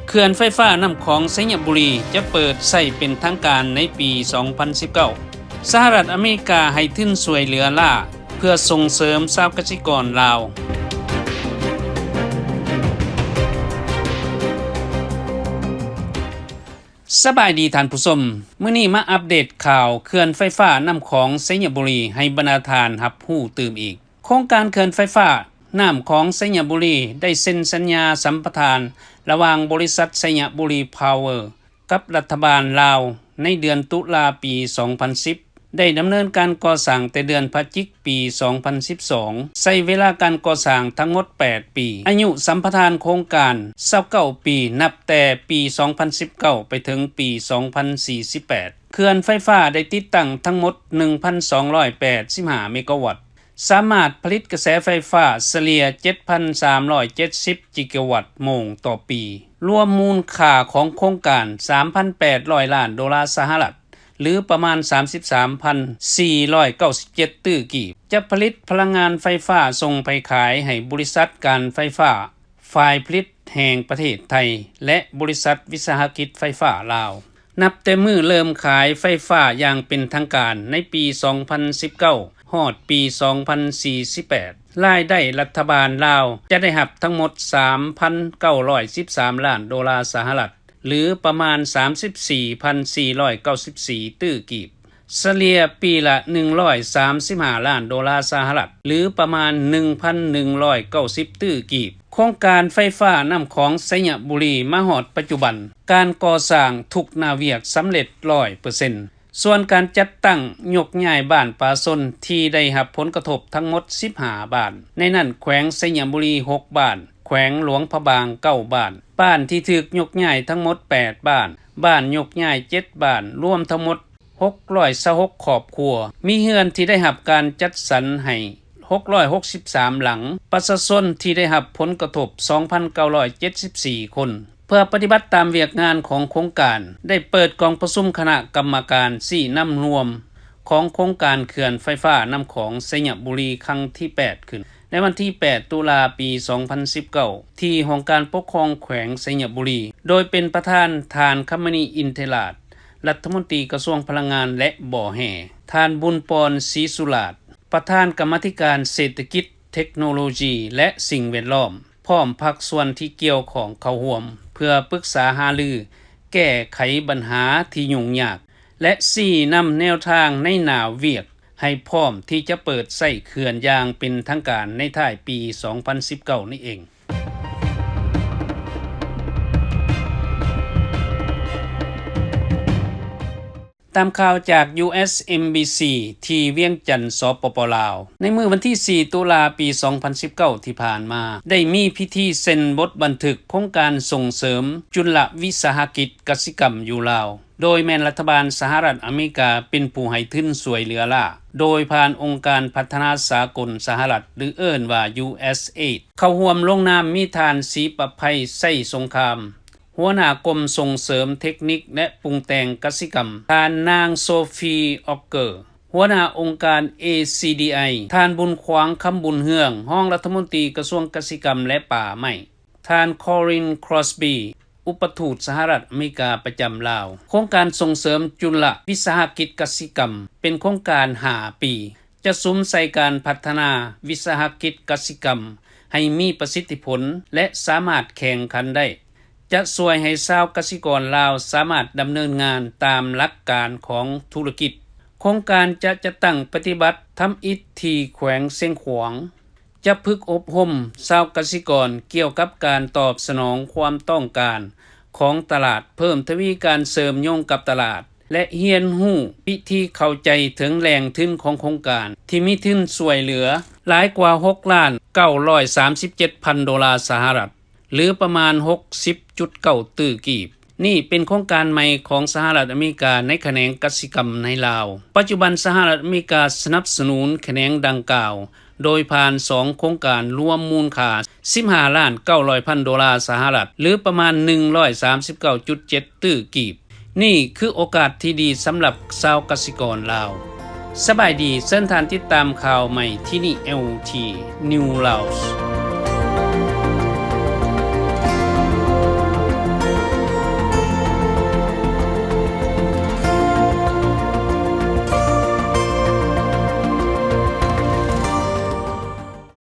ເຂື່ອນໄຟຟ້ານ້ຳຂອງໄຊຍະບູລີຈະເປີດໃຊ້ເປັນທາງການໃນປີສອງພັນສິບເກົ້າ. ສະຫະລັດອາເມລິກາໃຫ້ທຶນຊ່ວຍເຫຼືອລ້າເພື່ອສົ່ງເສີມຊາວກະສິກອນລາວ. ສະບາຍດີທ່ານຜູ້ຊົມ, ມື້ນີ້ມາອັບເດດຂ່າວເຂື່ອນໄຟຟ້ານ້ຳຂອງໄຊຍະບູລີໃຫ້ບັນດາທ່ານຮັບຮູ້ຕື່ມອີກ. ໂຄງການເຂື່ອນໄຟຟ້ານ້ຳຂອງໄຊຍະບູລີໄດ້ເຊັນສັນຍາສຳປະທານລະຫວ່າງບໍລິສັດໄຊຍະບູລີພາວເວີກັບລັດຖະບານລາວໃນເດືອນຕຸລາປີສອງພັນສິບ, ໄດ້ດຳເນີນການກໍ່ສ້າງແຕ່ເດືອນພະຈິກປີສອງພັນສິບສອງ, ໃຊ້ເວລາການກໍ່ສ້າງທັງໝົດແປດປີ. ອາຍຸສຳປະທານໂຄງການຊາວເກົ້າປີ ນັບແຕ່ປີສອງພັນສິບເກົ້າໄປເຖິງປີສອງພັນສີ່ສິບແປດ. ເຂື່ອນໄຟຟ້າໄດ້ຕິດຕັ້ງທັງໝົດໜຶ່ງພັນສອງຮ້ອຍແປດສິບຫ້າເມກາວັດ, ສາມາດຜະລິດກະແສໄຟຟ້າສະເລ່ຍເຈັດພັນສາມຮ້ອຍເຈັດສິບກິກາວັດໂມງຕໍ່ປີ, ລວມມູນຄ່າຂອງໂຄງການສາມພັນແປດຮ້ອຍລ້ານໂດລາສະຫະລັດ ຫຼື ປະມານສາມສິບສາມພັນສີ່ຮ້ອຍເກົ້າສິບເຈັດຕື້ກີບ, ຈະຜະລິດພະລັງງານໄຟຟ້າສົ່ງໄປຂາຍໃຫ້ບໍລິສັດການໄຟຟ້າ ຝ່າຍຜະລິດແຫ່ງປະເທດໄທ ແລະ ບໍລິສັດວິສາຫະກິດໄຟຟ້າລາວ. ນັບແຕ່ມື້ເລີ່ມຂາຍໄຟຟ້າຢ່າງເປັນທາງການໃນປີສອງພັນສິບເກົ້າ ຮອດປີສອງພັນສີ່ສິບແປດ, ລາຍໄດ້ລັດຖະບານລາວຈະໄດ້ຮັບທັງໝົດສາມພັນເກົ້າຮ້ອຍສິບສາມລ້ານໂດລາສະຫະລັດ ຫຼື ປະມານສາມສິບສີ່ພັນສີ່ຮ້ອຍເກົ້າສິບສີ່ຕື້ກີບ, ສະເລ່ຍປີລະໜຶ່ງຮ້ອຍສາມສິບຫ້າລ້ານໂດລາສະຫະລັດ ຫຼື ປະມານໜຶ່ງພັນໜຶ່ງຮ້ອຍເກົ້າສິບຕື້ກີບ. ໂຄງການໄຟຟ້ານ້ຳຂອງໄຊຍະບູລີມາຮອດປັດຈຸບັນ, ການກໍ່ສ້າງທຸກໜ້າວຽກສຳເລັດຮ້ອຍເປີເຊັນ. ສ່ວນການຈັດຕັ້ງຍົກຍ້າຍບ້ານປະຊາຊົນທີ່ໄດ້ຮັບຜົນກະທົບທັງໝົດສິບຫ້າບ້ານ, ໃນນັ້ນແຂວງໄຊຍະບູລີຫົກບ້ານ, ແຂວງຫຼວງພະບາງເກົ້າບ້ານ, ບ້ານທີ່ຖືກຍົກຍ້າຍທັງໝົດແປດບ້ານ, ບ້ານຍົກຍ້າຍເຈັດບ້ານ, ລວມທັງໝົດຫົກຮ້ອຍຊາວຫົກຄອບຄົວ, ມີເຮືອນທີ່ໄດ້ຮັບການຈັດສັນໃຫ້ຫົກຮ້ອຍຫົກສິບສາມຫຼັງ, ປະຊາຊົນທີ່ໄດ້ຮັບຜົນກະທົບສອງພັນເກົ້າຮ້ອຍເຈັດສິບສີ່ຄົນ. ເພື່ອປະຕິບັດຕາມວຽກງານຂອງໂຄງການ, ໄດ້ເປີດກອງປະຊຸມຄະນະກຳມະການຊີ້ນຳລວມຂອງໂຄງການເຂື່ອນໄຟຟ້ານ້ຳຂອງໄຊຍະບູລີຄັ້ງທີແປດຂຶ້ນ ໃນວັນທີແປດ ຕຸລາ ປີສອງພັນສິບເກົ້າ ທີ່ຫ້ອງການປົກຄອງແຂວງໄຊຍະບູລີ, ໂດຍເປັນປະທານທ່ານ ຄຳມະນີ ອິນເທລາດ, ລັດຖະມົນຕີກະຊວງພະລັງງານ ແລະ ບໍ່ແຮ່, ທ່ານ ບຸນປອນ ສີສຸລາດ, ປະທານກຳມາທິການເສດຖະກິດ, ເທັກໂນໂລຊີ ແລະ ສິ່ງແວດລ້ອມ, ພ້ອມພາກສ່ວນທີ່ກ່ຽວຂ້ອງເຂົ້າຮ່ວມ ເພື່ອປຶກສາຫາລືແກ້ໄຂບັນຫາທີ່ຫຍຸ້ງຍາກ ແລະ ຊີ້ນຳແນວທາງໃນໜ້າວຽກໃຫ້ພ້ອມທີ່ຈະເປີດໃຊ້ເຂື່ອນຢ່າງເປັນທາງການໃນທ້າຍປີສອງພັນສິບເກົ້ານີ້ເອງ. ຕາມຂ່າວຈາກ ຢູເອສ ເອັມບີຊີ ທີ່ວຽງຈັນ ສປປ ລາວ, ໃນມື້ວັນທີສີ່ ຕຸລາ ປີສອງພັນສິບເກົ້າ ທີ່ຜ່ານມາ, ໄດ້ມີພິທີເຊັນບົດບັນທຶກໂຄງການສົ່ງເສີມຈຸລະວິສາຫະກິດກະສິກຳຢູ່ລາວ, ໂດຍແມ່ນລັດຖະບານສະຫະລັດອາເມລິກາເປັນຜູ້ໃຫ້ທຶນຊ່ວຍເຫຼືອລ້າ, ໂດຍຜ່ານອົງການພັດທະນາສາກົນສະຫະລັດ ຫຼື ເອີ້ນວ່າ ຢູເອສເອດ. ເຂົ້າຮ່ວມລົງນາມມີທ່ານ ສີປະໄພ ໄຊສົງຄາມ, ຫົວໜ້າກົມສົ່ງເສີມເທັກນິກ ແລະ ປຸງແຕ່ງກະສິກຳ, ທ່ານນາງ ໂຊຟີ ອອກເກີ, ຫົວໜ້າອົງການ ເອ ຊີ ດີ ໄອ, ທ່ານ ບຸນຂວາງ ຄຳບຸນເຮືອງ, ຮອງລັດຖະມົນຕີກະຊວງກະສິກຳ ແລະ ປ່າໄມ້, ທ່ານ ຄໍລິນ ຄຣອສບີ, ອຸປະທູດສະຫະລັດອາເມລິກາປະຈຳລາວ. ໂຄງການສົ່ງເສີມຈຸລະວິສາຫະກິດກະສິກຳ ເປັນໂຄງການຫ້າປີ, ຈະສຸມໃສ່ການພັດທະນາວິສາຫະກິດກະສິກຳໃຫ້ມີປະສິດທິຜົນ ແລະ ສາມາດແຂ່ງຂັນໄດ້, ຈະຊ່ວຍໃຫ້ຊາວກະສິກອນລາວສາມາດດຳເນີນງານຕາມຫຼັກການຂອງທຸລະກິດ. ໂຄງການຈະຈັດຕັ້ງປະຕິບັດທຳອິດທີ່ແຂວງຊຽງຂວາງ, ຈະຝຶກອົບຮົມຊາວກະສິກອນກ່ຽວກັບການຕອບສະໜອງຄວາມຕ້ອງການຂອງຕະຫຼາດ, ເພີ່ມທະວີການເຊື່ອມໂຍງກັບຕະຫຼາດ ແລະ ຮຽນຮູ້ວິທີເຂົ້າໃຈເຖິງແຫຼ່ງທຶນຂອງໂຄງການ ທີ່ມີທຶນຊ່ວຍເຫຼືອຫຼາຍກວ່າຫົກລ້ານເກົ້າຮ້ອຍສາມສິບເຈັດພັນໂດລາສະຫະລັດ ຫຼື ປະມານຫົກສິບຈຸດເກົ້າຕື້ກີບ. ນີ້ເປັນໂຄງການໃໝ່ຂອງສະຫະລັດອາເມລິກາໃນຂະແໜງກະສິກຳໃນລາວ. ປັດຈຸບັນສະຫະລັດອາເມລິກາສະໜັບສະໜູນຂະແໜງດັ່ງກ່າວ ໂດຍຜ່ານສອງໂຄງການລວມມູນຄ່າສິບຫ້າລ້ານເກົ້າຮ້ອຍພັນໂດລາສະຫະລັດ ຫຼື ປະມານໜຶ່ງຮ້ອຍສາມສິບເກົ້າຈຸດເຈັດຕື້ກີບ. ນີ້ຄືໂອກາດທີ່ດີສຳລັບຊາວກະສິກອນລາວ. ສະບາຍດີ, ເຊີນທ່ານຕິດຕາມຂ່າວໃໝ່ທີ່ນີ້ ແອລທີ New Laos.